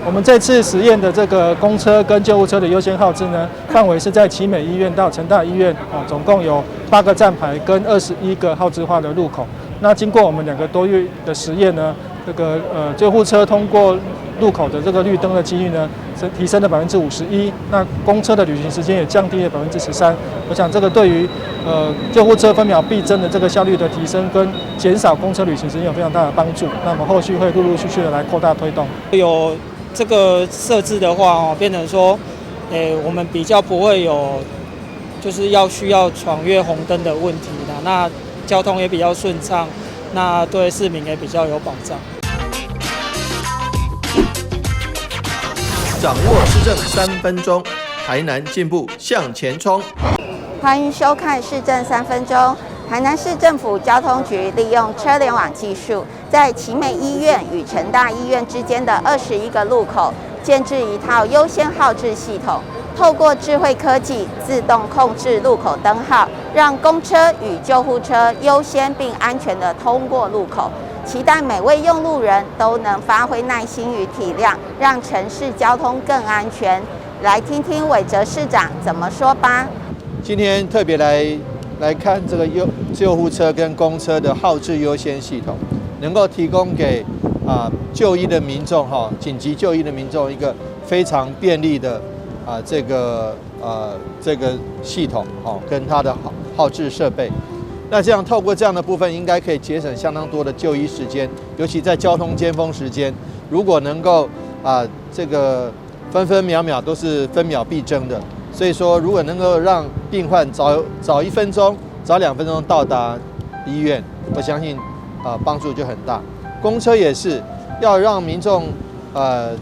我們這次實驗的這個公車跟救護車的優先號誌呢，範圍是在奇美醫院到成大醫院，哦，總共有8個站牌跟21個號誌化的路口。那經過我們2個多月的實驗呢，這個救護車通過路口的這個綠燈的幾率呢，是提升了51%。那公車的旅行時間也降低了13%。我想這個對於救護車分秒必爭的這個效率的提升跟減少公車旅行時間有非常大的幫助。那麼後續會陸陸續續的來擴大推動。有這個設置的話，哦，變成說，我們比較不會有，就是要需要闖越紅燈的問題啦。那交通也比較順暢，那對市民也比較有保障。掌握市政3分鐘，台南進步向前衝。歡迎收看市政三分鐘。台南市政府交通局利用車聯網技術，在奇美醫院與成大醫院之間的21個路口，建置一套優先號誌系統，透過智慧科技自動控制路口燈號，讓公車與救護車優先並安全地通過路口。期待每位用路人都能發揮耐心與體諒，讓城市交通更安全。來聽聽韋哲市長怎麼說吧。今天特別來看這個救護車跟公車的號誌優先系統，能夠提供給就醫的民眾哈，緊急就醫的民眾一個非常便利的這個系統哈，跟它的號誌設備。那這樣透過這樣的部分，應該可以節省相當多的就醫時間，尤其在交通尖峰時間，如果能夠這個分分秒秒都是分秒必爭的。所以說，如果能夠讓病患早早1分鐘、早2分鐘到達醫院，我相信幫助就很大。公車也是要讓民眾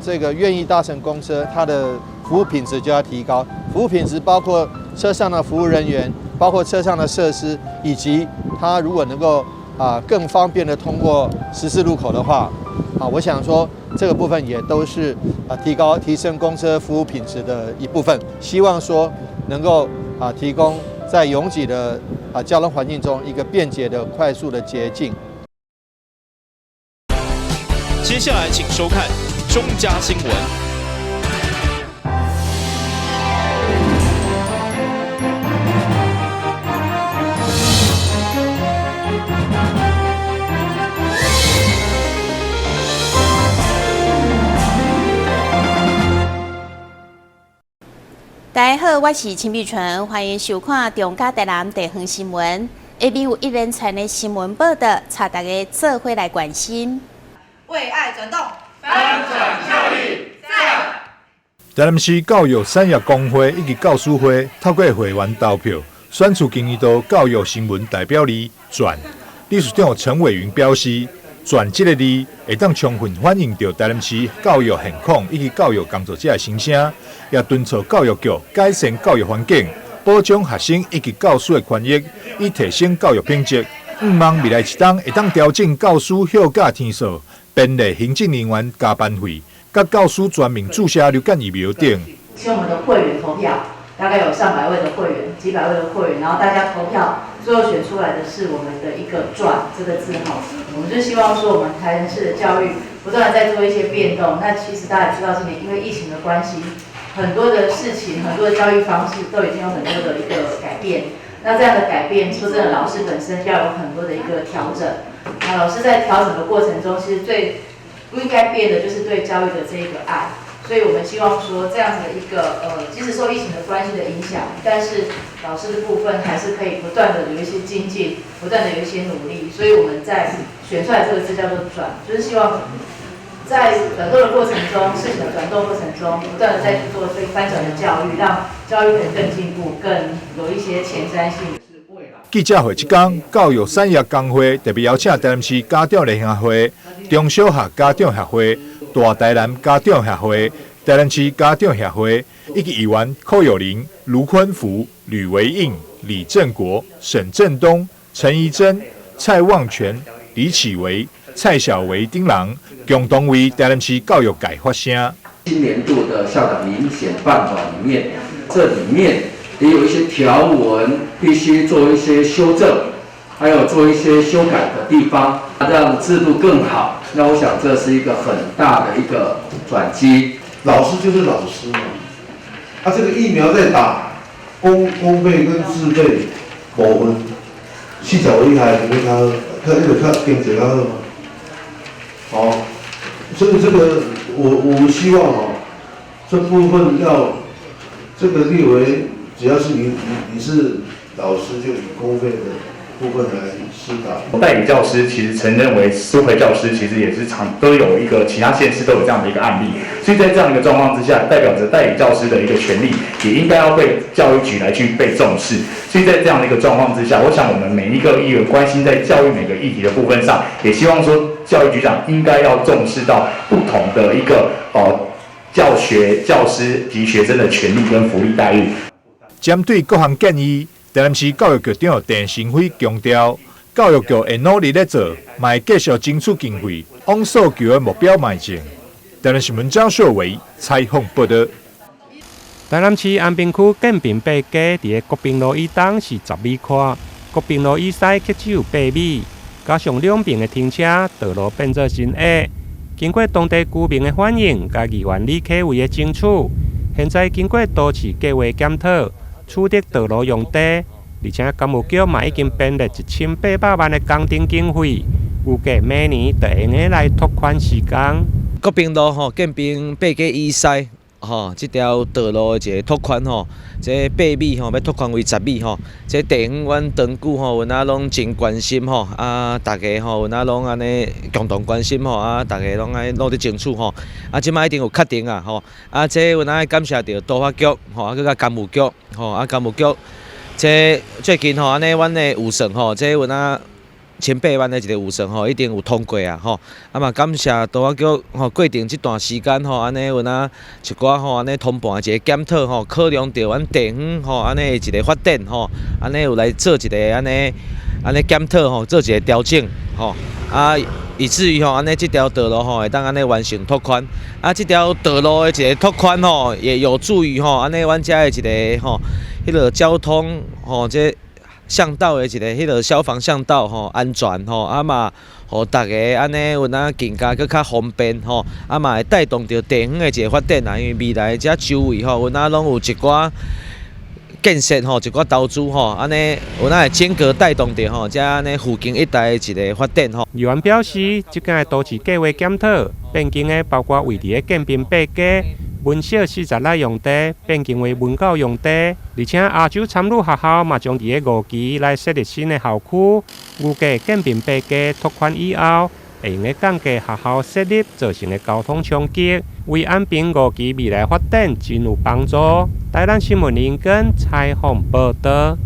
這個願意搭乘公車，它的服務品質就要提高。服務品質包括車上的服務人員，包括車上的設施，以及他如果能夠更方便的通過十字路口的話，我想說這個部分也都是提高提升公車服務品質的一部分。希望說能夠提供在擁擠的交通環境中一個便捷的、快速的捷徑。接下來請收看中嘉新聞。大家好，我是陳美純，歡迎收看中嘉台南地方新聞。下面有一連串的新聞報道，帶大家做伙來關心。為愛轉動，翻轉教育，讚！台南市教育產業工會以及教師會透過會員投票，選出今年度教育新聞代表字“轉”。理事長陳偉雲表示，“轉”這个字會當充分反映著台南市教育現況以及教育工作者的心聲，也敦促教育局改善教育環境，保障學生以及教師的權益，以提升教育品質。向望未來一冬會當調整教師休假天數，便利行政人員加班費，佮教師全面注射流感疫苗等。請我們的會員投票，大概有上百位的會員，幾百位的會員，然後大家投票，最後選出來的是我們的一個“轉”這個字號。我們就希望說，我們台南市的教育不斷地在做一些變動。那其實大家也知道，今年因為疫情的關係，很多的事情，很多的教育方式都已經有很多的一個改變。那這樣的改變，說真的，老師本身要有很多的一個調整。那老師在調整的過程中，其實最不應該變的就是對教育的這一個愛。所以我們希望說，這樣子的一個即使受疫情的關係的影響，但是老師的部分還是可以不斷的有一些精進，不斷的有一些努力。所以我們在選出來這個字叫做轉，就是希望在轉動的過程中，事情的轉動過程中，不斷的再去做這個翻轉的教育，讓教育可以更進步，更有一些前瞻性。記者會這工，教育產業工會特別邀請台南市家長聯合會、中小學家長協會、大台南家長協會、台南市家長協會以及議員柯友玲、盧坤福、呂維應、李正國、沈振東、陳怡貞、蔡旺全、李啟維、蔡小維等人，共同為台南市教育界發聲。今年度的校長遴選辦法裡面，這裡面也有一些條文必須做一些修正，還有做一些修改的地方，讓制度更好。那我想這是一個很大的一個轉機。老師就是老師嘛，啊，這個疫苗在打，公費跟自費無分，40歲以下就比較好，較那個較經濟較好嘛。哦，所以這個我希望哦，這部分要這個列為，只要是你是老師，就以公費的部分來施打。代理教師其實承認為師培教師，其實也是常都有一個其他縣市都有這樣的一個案例，所以在這樣一個狀況之下，代表着代理教師的一個權利也應該要被教育局來去被重視。所以在這樣的一個狀況之下，我想我們每一個議員關心在教育每個議題的部分上，也希望說教育局長應該要重視到不同的一個教學教師及學生的權利跟福利待遇。針對各項建議，台南市教育局長鄭新輝強調，教育局會努力咧做，嘛會繼續爭取經費，往訴求的目標邁進。台南新聞張秀偉採訪報道。台南市安平區建平八街，佇个國賓路以東是10米寬，國賓路以西卻只有8米，加上兩邊的停車，道路變做真狹。經過當地居民的反映，佮議員李啟偉的爭取，現在經過都市計劃檢討，取得道路用地，而且工務局嘛已經編列1800萬的工程經費，預計明年就會用得來拓寬施工。國賓路吼，建平八街以西吼，這條道路的一個拓寬吼，這8米吼，欲拓寬為十米吼，這地方阮長久吼，有影攏真關心吼，啊，大家吼有影攏按呢共同關心吼，啊，大家攏愛努力爭取吼，啊，這擺已經有確定啊吼，啊，這有影愛感謝著都發局吼，啊，閣佮工務局吼，啊，工務局這最近吼，按呢阮的預算吼，這有影18萬的一個預算吼，已經有通過啊吼，啊嘛感謝都發局吼，過程這段時間吼，按呢有影一寡吼，按呢通盤的一個檢討吼，考量著阮地方吼，按呢一個發展吼，按呢有來做一個按呢按呢檢討吼，做一個調整吼，啊，以至於吼，按呢這條道路吼會當按呢完成拓寬，啊，這條道路的一個拓寬吼，也有助於吼，按呢阮遮的一個吼，彼個交通吼這巷道的一個彼個消防巷道吼安全吼，啊嘛，予大家按呢有影更加閣較方便吼，啊嘛會帶動著地方的一個發展啊，因為未來遮周圍吼，有影攏有一寡建設吼，一寡投資吼，按呢有影會整個帶動著吼，遮按呢附近一帶的一個發展吼。議員表示，這間的都市計劃檢討變更的包括位佇个建平八街。文小46用地變更為文教用地，而且亞洲參與學校嘛將佇个5期來設立新的校區。預計建平八街拓寬以後，會用得降低學校設立造成的交通衝擊，為安平五期未來發展真有幫助。台南新聞林根採訪報道。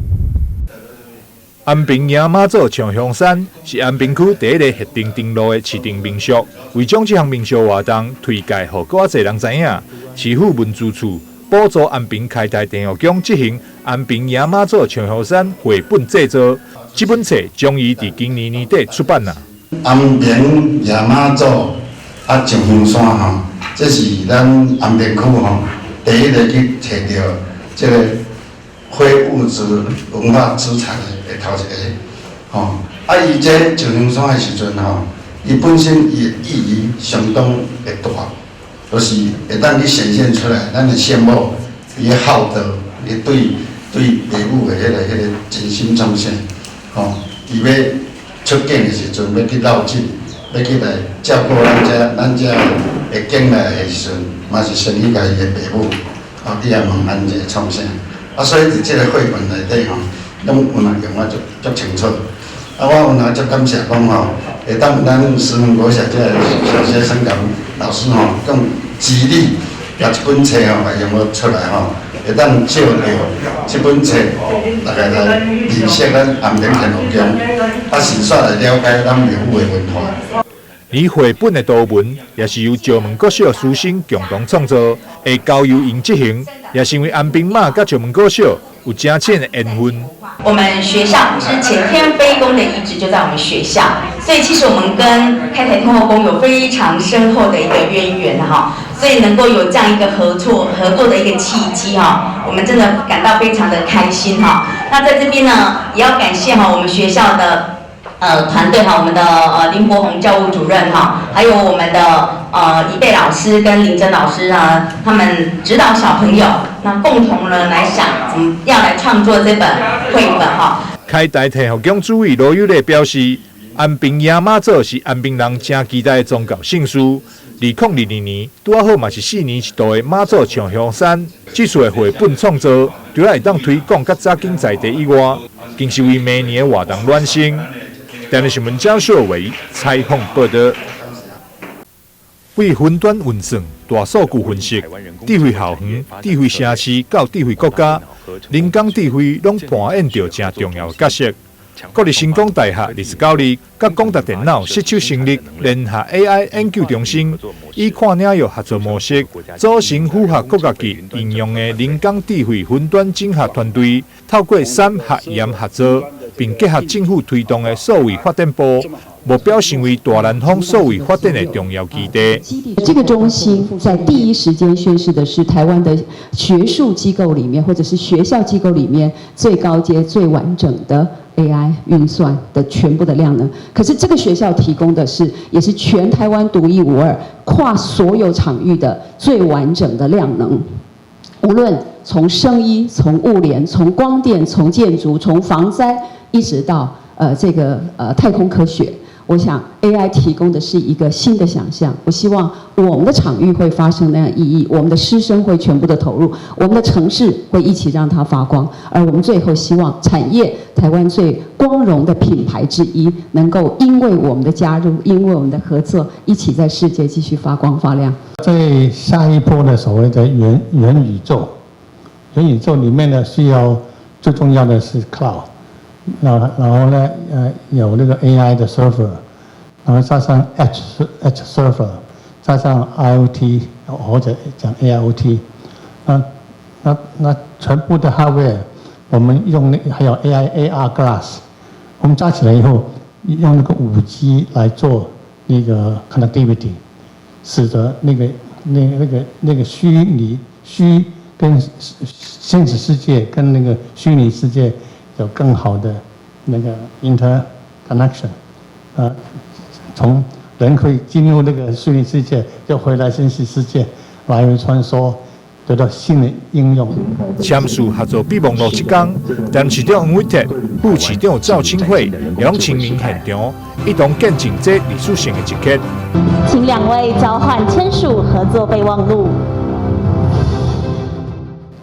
安平迎媽祖上香山是安平區第一个核定登錄的市鎮民俗，為將這項民俗活動推介予閣較濟人知影，市府文資處補助安平開台天后宮執行安平迎媽祖上香山繪本製作，這本冊將於佇今年年底出版啦。安平迎媽祖啊上香山吼，這是咱安平區吼第一个去揣著這个非物質文化資產的頭一個吼。啊，伊這上香山的時陣吼，伊本身伊的意義相當的大，就是會當去顯現出來，咱的聖母伊的孝道，伊對爸母的彼個真心創啥吼，伊欲出境的時陣，欲去落井，欲去來照顧咱遮的境內的時陣，嘛是先去共伊的爸母，吼去遐問安一个創啥。啊，所以佇這個繪本內底吼，攏有若用啊足足清楚。啊，我有若足感謝講吼，會當咱石門國小這个小學生共老師吼，更極力共這本冊吼來用出來吼，會當借著這本冊，大家來認識咱安平天後宮，啊，順紲來了解咱廟宇的文化。而繪本的圖文也是由石門國小師生共同創作，會交由𪜶執行，也是因為安平媽佮石門國小有誠深的緣分。我們學校之前天妃宮的遺址就在我們學校，所以其實我們跟開台天後宮有非常深厚的一個淵源哈，所以能夠有這樣一個合作的一個契機哈，我們真的感到非常的開心哈。那在這邊呢，也要感謝哈我們學校的團隊哈，我們的林國宏教務主任哈，還有我們的宜貝老師跟林珍老師啊，他們指導小朋友，那共同呢來想怎麼樣來創作這本繪本哈。開台天后宮主委羅友禮表示，安平迎媽祖是安平人誠期待的宗教盛事。2022年，拄仔好嘛是4年一度的媽祖上香山。這次的繪本創作，除了會當推廣較扎緊在地以外，更是為明年的活動暖身。台南新聞張秀偉採訪報導。為雲端運算、大數據分析、智慧校園、智慧城市到智慧國家，人工智慧攏扮演著誠重要的角色。國立成功大學29日，佮廣達電腦攜手成立聯合 AI 研究中心，以跨領域合作模式，組成符合國家級應用的人工智慧雲端整合團隊，透過產學研合作，並結合政府推動的數位發展部，目標成為大南方數位發展的重要基地。這個中心在第一時間宣示的是台灣的學術機構裡面，或者是學校機構裡面最高階、最完整的 AI 運算的全部的量能。可是這個學校提供的是，也是全台灣獨一無二、跨所有場域的最完整的量能。無論從生醫、從物聯、從光電、從建築、從防災，一直到這個太空科學。我想 AI 提供的是一個新的想象。我希望我們的場域會發生那樣意義，我們的師生會全部的投入，我們的城市會一起讓它發光，而我們最後希望產業台灣最光榮的品牌之一，能夠因為我們的加入，因為我們的合作，一起在世界繼續發光發亮。在下一波的所謂的元宇宙，元宇宙裡面呢，需要最重要的是 cloud。然後呢，有那個 AI 的 server，然後加上 edge server，加上 IoT 或者講 AIoT，那全部的 hardware，我們用那還有 AI AR glass，我們加起來以後，用那個5G 來做那個 connectivity，使得那個虛擬虛跟現實世界跟那個虛擬世界有更好的那個 interconnection，從人可以進入那個虛擬世界，又回來現實世界，來回穿梭，得到新的應用。簽署合作備忘錄這天，台南市長黃偉哲、副市長趙清慧也攏親臨現場，一同見證這歷史性的一刻。請兩位交換簽署合作備忘錄。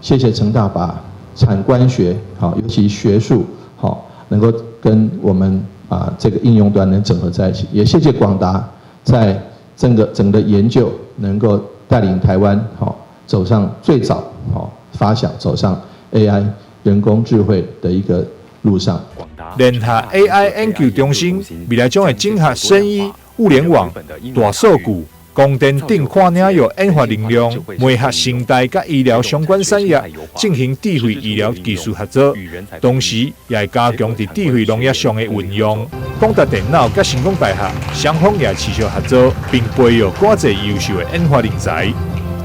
謝謝成大把產官學，好，尤其學術，好，能夠跟我們啊這個應用端能整合在一起。也謝謝廣達在整個研究能夠帶領台灣，好，走上最早，好發想走上 AI 人工智慧的一個路上。聯合 AI 研究中心未來將會整合生醫、物聯網、大數據、光電等跨領域研發能量，媒合生態佮醫療相關產業進行智慧醫療技術合作，同時也會加強佇智慧農業上的運用。廣達電腦佮成功大學雙方也持續合作，並培育閣濟優秀的研發人才。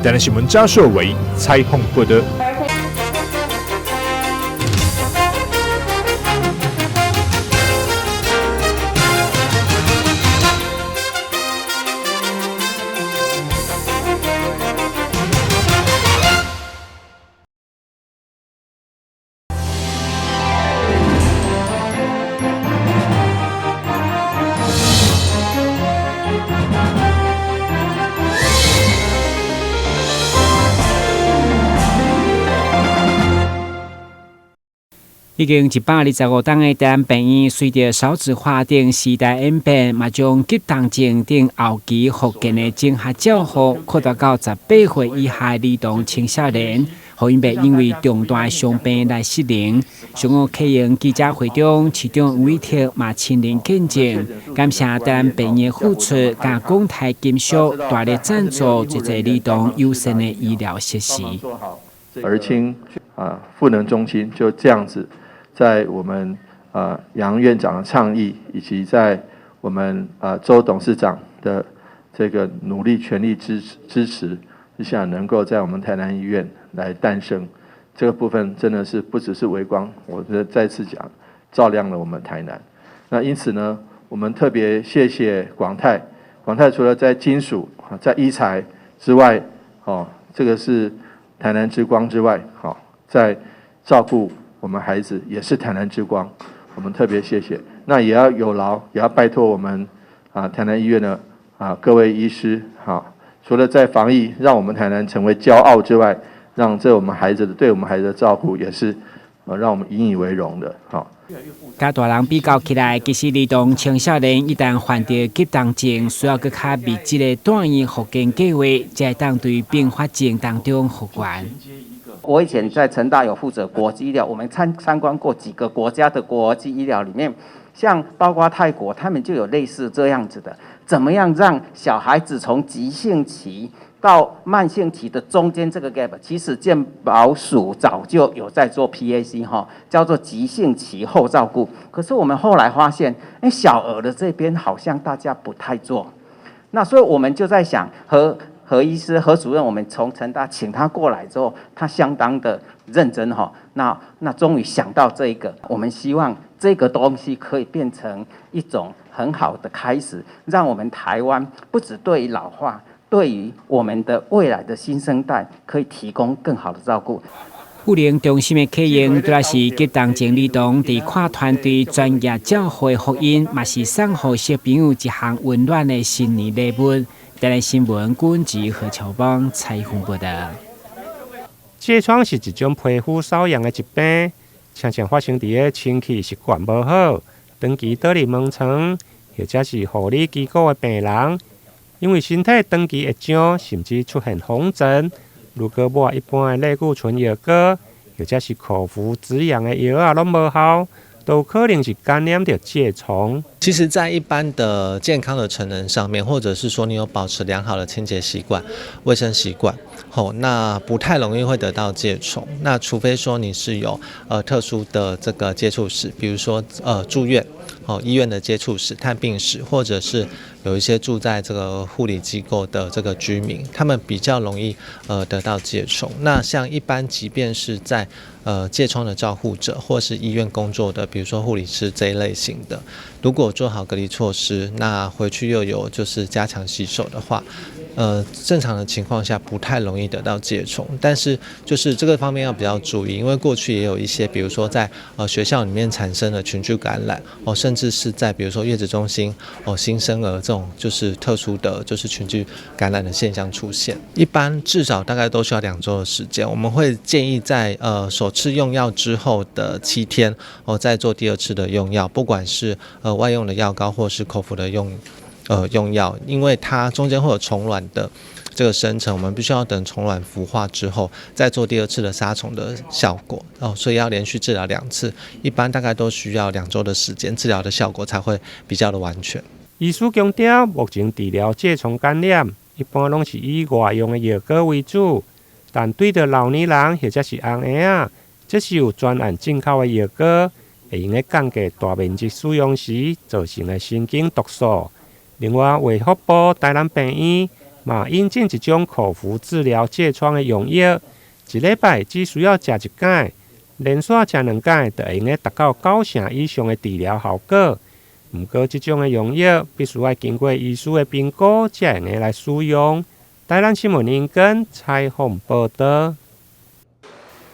台南新聞張秀偉採訪報導。已經125冬的台南病院，隨著少子化等時代演變，嘛將急凍症等後期復健的綜合照護擴大到18歲以下兒童青少年，予𪜶袂因為重大傷病來失能。上午客營記者會中，市長黃偉哲嘛親臨見證，感謝台南病院付出，佮廣泰金屬大力贊助這個兒童友善的醫療設施。兒青啊，賦能中心就這樣子。在我們楊院長的倡議，以及在我們周董事長的這個努力全力支持之下，能夠在我們台南醫院來誕生，這個部分真的是不只是微光，我再次講，照亮了我們台南。那因此呢，我們特別謝謝廣泰。廣泰除了在金屬、在醫材之外，哦，這個是台南之光之外，好，在照顧我們孩子也是台南之光。我們特別謝謝。那也要有勞，也要拜託我們啊台南醫院的啊各位醫師，好，除了在防疫讓我們台南成為驕傲之外，讓這我們孩子的對我們孩子的照顧也是，讓我們引以為榮的，好。佮大人比較起來，其實兒童青少年一旦患著急重症，需要閣較密集的住院復健計劃，才會當對併發症當中復原。我以前在成大有負責國際醫療，我們參觀過幾個國家的國際醫療裡面，像包括泰國，他們就有類似這樣子的，怎麼樣讓小孩子從急性期到慢性期的中間這個 gap，其實健保署早就有在做 PAC 哈，叫做急性期後照顧。可是我們後來發現，欸，小兒的這邊好像大家不太做，那所以我們就在想，何醫師、何主任，我們從成大請他過來之後，他相當的認真哈。那終於想到這一個，我們希望這個東西可以變成一種很好的開始，讓我們台灣不只對於老化，對於我們的未來的新生代，可以提供更好的照顧。復能中心的啟用，除了是急重症兒童佇跨團隊專業照護的福音，嘛是送予小朋友一項溫暖的新年禮物。台南新聞軍籍何秋邦採訪報道。疥瘡是一種皮膚瘙癢的疾病，常常發生佇咧清氣習慣無好、長期倒佇門床，或者是護理機構的病人，因為身體長期會脹，甚至出現紅疹。如果抹一般的類固醇藥膏，或者是口服止癢的藥仔攏無效，都可能是感染著疥瘡。其實，在一般的健康的成人上面，或者是說你有保持良好的清潔習慣、衛生習慣，吼，那不太容易會得到疥蟲。那除非說你是有特殊的這個接觸史，比如說住院，哦醫院的接觸史、探病史，或者是有一些住在這個護理機構的這個居民，他們比較容易得到疥蟲。那像一般，即便是在疥瘡的照護者，或是醫院工作的，比如說護理師這一類型的，如果做好隔離措施，那回去又有就是加強洗手的話，正常的情況下不太容易得到疥蟲。但是就是這個方面要比較注意，因為過去也有一些，比如說在學校裡面產生的群聚感染，哦，甚至是在比如說月子中心哦新生兒這種就是特殊的就是群聚感染的現象出現。一般至少大概都需要2週的時間，我們會建議在首次用藥之後的7天哦，再做第二次的用藥，不管是外用的藥膏或是口服的用藥，因為它中間會有蟲卵的這個生成，我們必須要等蟲卵孵化之後，再做第二次的殺蟲的效果哦，所以要連續治療2次，一般大概都需要2週的時間，治療的效果才會比較的完全。醫師強調，目前治療疥瘡感染，一般攏是以外用的藥膏為主，但對著老年人或者是甕嬰仔，這是有專案進口的藥膏，會用得降低大面積使用時造成的神經毒素。另外，衛福部台南病院嘛引進一種口服治療疥瘡的用藥，一禮拜只需要食一擺，連續食兩擺就會用得達到9成以上的治療效果。毋過，這種的用藥必須愛經過醫師的評估，才會用得來使用。台南新聞林根採訪報道。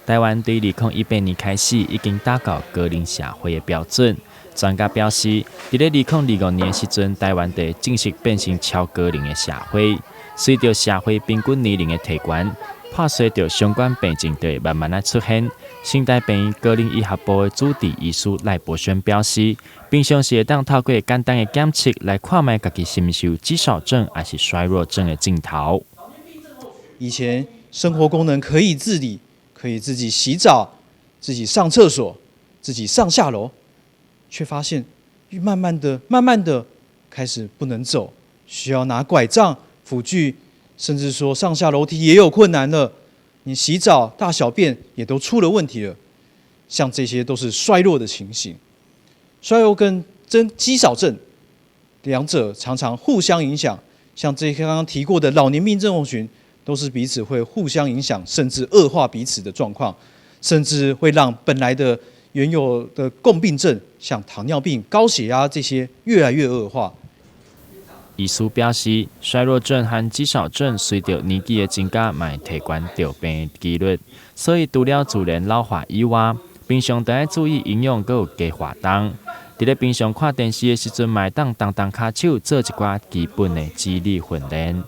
台灣對2018年開始已經達到高齡社會的標準。專家表示，佇咧2025年時陣，台灣就會正式變成超高齡的社會。隨著社會平均年齡的提懸，伴隨著相關病症就會慢慢仔出現。成大病院高齡醫學部的主治醫師賴博軒表示，平常時會當透過簡單的檢測來看覓家己是毋是有肌少症抑是衰弱症的症頭。以前生活功能可以自理，可以自己洗澡、自己上廁所、自己上下樓，卻發現慢慢的、慢慢的開始不能走，需要拿拐杖輔具，甚至說上下樓梯也有困難了。你洗澡、大小便也都出了問題了。像這些都是衰弱的情形。衰弱跟真肌少症兩者常常互相影響。像這些剛剛提過的老年病症候群，都是彼此會互相影響，甚至惡化彼此的狀況，甚至會讓本來的原有的共病症，像糖尿病、高血壓這些越來越惡化。醫師表示，衰弱症和肌少症隨著年紀的增加，嘛會提懸著病的機率。所以除了自然老化以外，平常著愛注意營養，閣有加活動。佇咧平常看電視的時陣，嘛會當動動跤手，做一寡基本的肌力訓練。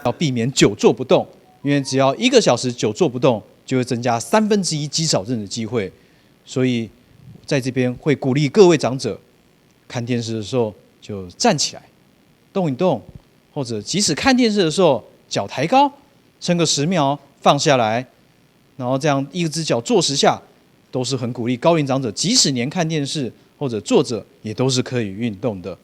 要避免久坐不動，因為只要一個小時久坐不動，就會增加1/3肌少症的機會。所以，在這邊會鼓勵各位長者，看電視的時候就站起來動一動，或者即使看電視的時候腳抬高，撐個10秒放下來，然後這樣一隻腳坐10下，都是很鼓勵高齡長者，即使連看電視或者坐着，也都是可以運動的。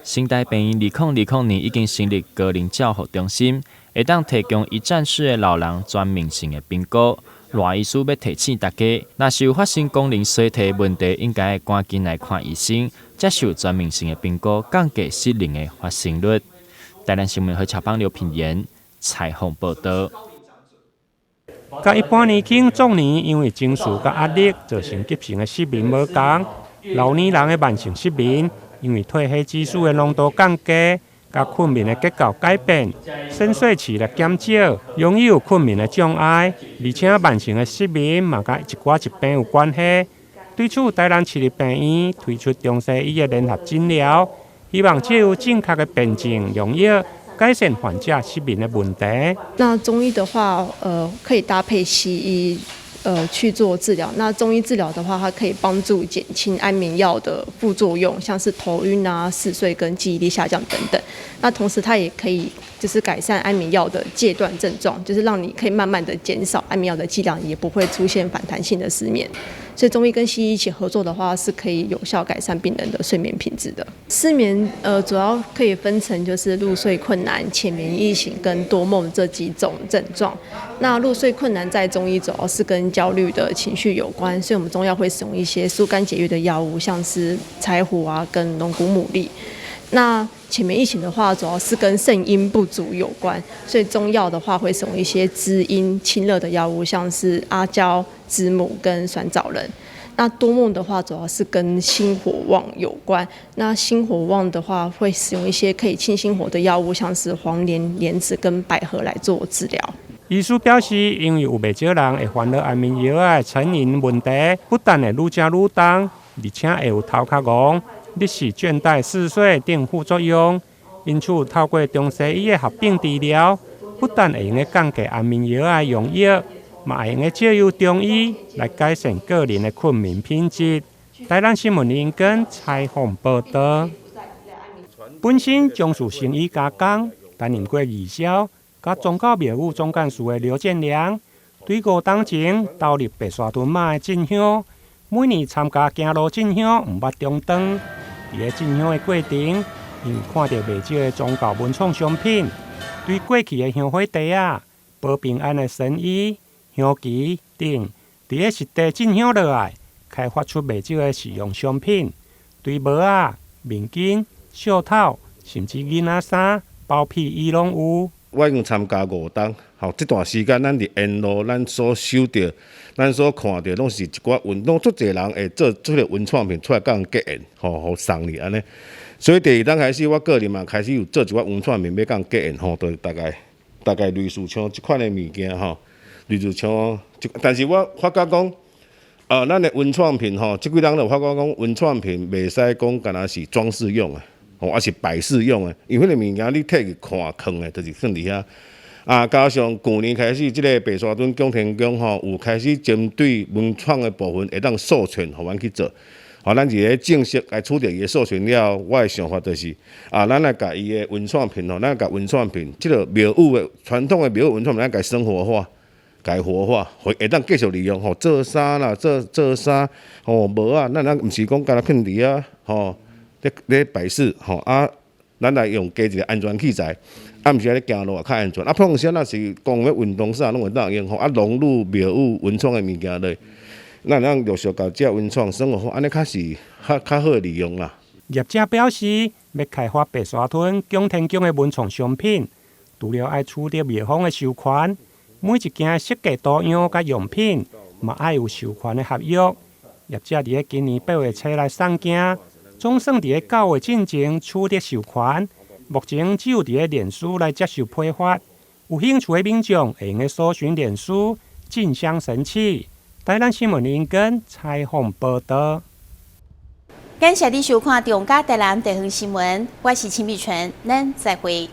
成大病院2020年已經成立高齡照護中心，會當提供一站式的老人全面性的評估。賴醫師欲提醒大家，若是有發生功能衰退問題，應該趕緊來看醫生，接受全面性的評估，降低失能的發生率。台南新聞何巧邦劉品言採訪報道。佮一般年輕壯年因為情緒佮壓力造成急性的失眠無仝，老年人的慢性失眠，因為褪黑激素的濃度降低，佮睏眠的結構改變，深睡期來減少，容易有睏眠的障礙，而且慢性的失眠嘛佮一寡疾病有關係。對此，台南市立病院推出中西醫的聯合診療，希望藉由正確的辨證用藥，改善患者失眠的問題。那中醫的話，可以搭配西醫，去做治療。那中醫治療的話，它可以幫助減輕安眠藥的副作用，像是頭暈啊、嗜睡跟記憶力下降等等。那同時，它也可以就是改善安眠藥的戒斷症狀，就是讓你可以慢慢的減少安眠藥的劑量，也不會出現反彈性的失眠。所以中醫跟西醫一起合作的話，是可以有效改善病人的睡眠品質的。失眠主要可以分成就是入睡困難、淺眠易醒跟多夢這幾種症狀。那入睡困難在中醫主要是跟焦慮的情緒有關，所以我們中藥會使用一些疏肝解鬱的藥物，像是柴胡啊跟龍骨牡蠣。那淺眠易醒的話，主要是跟腎陰不足有關，所以中藥的話會使用一些滋陰清熱的藥物，像是阿膠、知母跟酸棗仁。那多夢的話，主要是跟心火旺有關。那心火旺的話，會使用一些可以清心火的藥物，像是黃連、蓮子跟百合來做治療。醫師表示，因為有袂少人會煩惱安眠藥的成癮問題，不但會愈食愈重，而且會有頭殼戇、日時倦怠、嗜睡等副作用。因此，透過中西醫的合併治療，不但會用降低安眠藥的用藥，嘛會用藉由中醫來改善個人的睏眠品質。台南新聞林根採訪報道。本身從事生意加工，擔任過義銷，佮宗教廟宇總幹事的劉建良，對5冬前投入白沙屯媽的進香，每年參加行路進香，毋捌中斷。佇咧進香的過程，因為看著袂少的宗教文創商品，對過去的香火袋仔、保平安的神衣、香旗等，佇咧實地進香落來，開發出袂少的實用商品，對帽仔、面巾、袖套，甚至囡仔衫、包屁衣攏有。我已經參加5冬，吼，這段時間咱佇沿路，咱所收著、咱所看著，攏是一寡文，攏足濟人會做這个文創品出來共人結緣，吼，予送禮按呢。所以第二冬開始，我個人嘛開始有做一寡文創品欲共人結緣，吼，就大概類似像這款的物件，吼，類似像，但是我發覺講，咱的文創品吼，這幾冬就發覺講文創品袂使講干焦是裝飾用的。吼，抑是擺飾用的，因為彼个物件你提去看囥的，就是囥佇遐。啊，加上舊年開始，這个白沙屯拱天宮吼，有開始針對文創的部分會當授權，予阮去做。吼，咱佇咧正式來取得伊的授權了後，我的想法就是，啊，咱來共伊的文創品吼，咱共文創品，這个廟宇的傳統的廟宇文創品，咱共生活化、共活化，會當繼續利用吼，做衫啦，做做衫，吼，帽仔，咱毋是講干焦囥佇遐，吼。咧擺飾吼啊，咱來用加一个安全器材，啊，毋是按呢行路也較安全。啊，碰時若是講欲運動衫攏會當用吼，啊，融入廟宇文創的物件內，咱會當陸續共這文創生活化，按呢較是較較好利用啦。業者表示，欲開發白沙屯拱天宮的文創商品，除了愛取得廟方的授權，每一件設計圖樣佮用品，嘛愛有授權的合約。業者佇咧今年8月初來送件，總算佇咧9月進前取得授權。目前只有佇咧臉書來接受批發，有興趣的民眾會用得搜尋臉書進香神器。台南新聞林根採訪報導。感謝你收看中嘉台南地方新聞，我是秦美純，咱再會。